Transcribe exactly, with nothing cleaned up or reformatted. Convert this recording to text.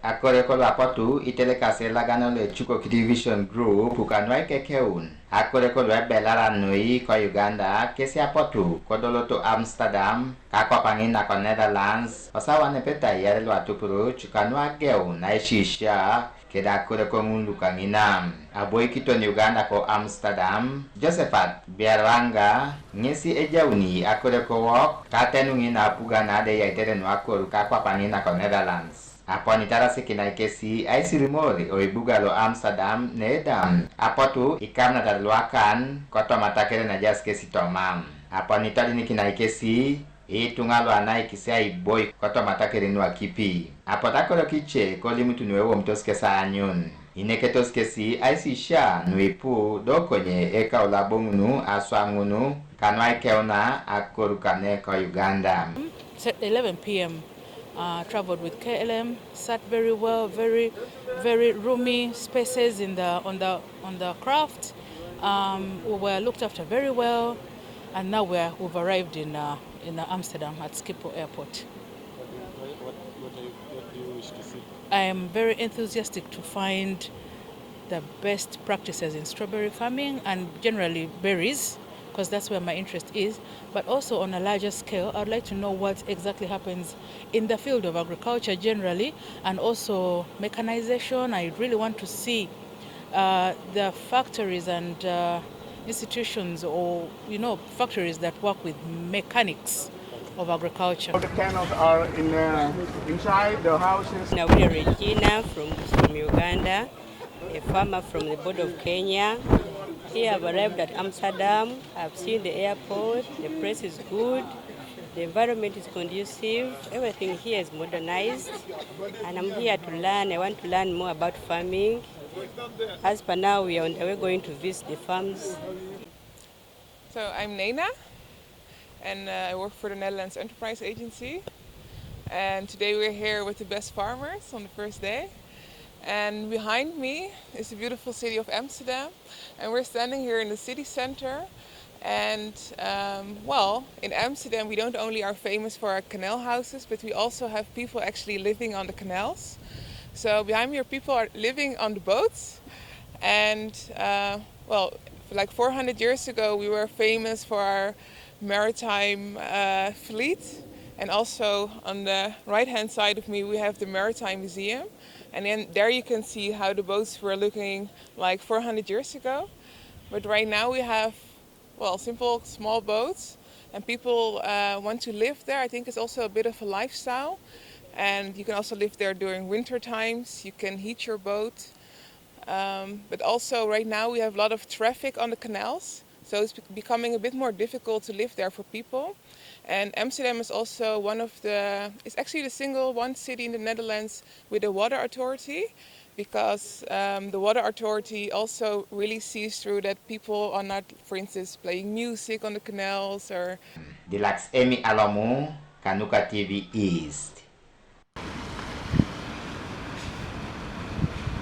Akoreko lu apotu itelekasi elagano lo Chukoki Vision Group kanu aikekeun akoreko lu ebelara noi ko Uganda kesi apotu kodoloto Amsterdam, ka akwap ŋina ko Netherlands, osawa nepetai iarei lu atupuruc kanu ageun aisisia keda akoreko ŋun luka ŋina. Aboikiton Uganda ko Amsterdam, Josephat Byarwanga, ŋesi ejauni akoreko wok, ka atenu ŋina apuga na adeyaitere nu akoru ka akwap ŋina ko Netherlands. Aponi itarasikinai kesi aisirimor oibuga lo Amsterdam neda apotu ikamunatar luakan kotoma atakere najaas kesi toma. Aponi itodinikinai kesi ituŋa luanaikisi aiboi kotoma atakere nuakipi. Apotu akorok ice kolimut nuewomitos kes aanyun. Ineketos kesi aisisia nuipu do konye ekau lo aboŋunu aswaŋunu kanu aikeuna akoru kane ko Uganda. It's at eleven p m. Uh, traveled with K L M, sat very well, very, very roomy spaces in the on the on the craft. Um, we were looked after very well, and now we're, we've arrived in uh, in uh, Amsterdam at Schiphol Airport. What do you, what, what, what, are you, what do you wish to see? I am very enthusiastic to find the best practices in strawberry farming and generally berries, because that's where my interest is. But also on a larger scale, I would like to know what exactly happens in the field of agriculture generally, and also mechanization. I really want to see uh, the factories and uh, institutions, or, you know, factories that work with mechanics of agriculture. All the canals are in, uh, inside the houses. Now we are Regina from, from Uganda, a farmer from the border of Kenya. Here I've arrived at Amsterdam. I've seen the airport. The place is good. The environment is conducive. Everything here is modernized. And I'm here to learn. I want to learn more about farming. As per now, we are on the way going to visit the farms. So I'm Nena, and uh, I work for the Netherlands Enterprise Agency. And today we're here with the best farmers on the first day. And behind me is the beautiful city of Amsterdam. And we're standing here in the city center. And um, well, in Amsterdam, we don't only are famous for our canal houses, but we also have people actually living on the canals. So behind me are people are living on the boats. And uh, well, like four hundred years ago, we were famous for our maritime uh, fleet. And also on the right-hand side of me, we have the Maritime Museum. And then there you can see how the boats were looking like four hundred years ago. But right now we have, well, simple small boats. And people uh, want to live there. I think it's also a bit of a lifestyle. And you can also live there during winter times. You can heat your boat. Um, but also right now we have a lot of traffic on the canals. So it's be- becoming a bit more difficult to live there for people. And Amsterdam is also one of the, it's actually the single one city in the Netherlands with a water authority, because um, the water authority also really sees through that people are not, for instance, playing music on the canals or Dilax Emi Alomu, Kanuka T V East.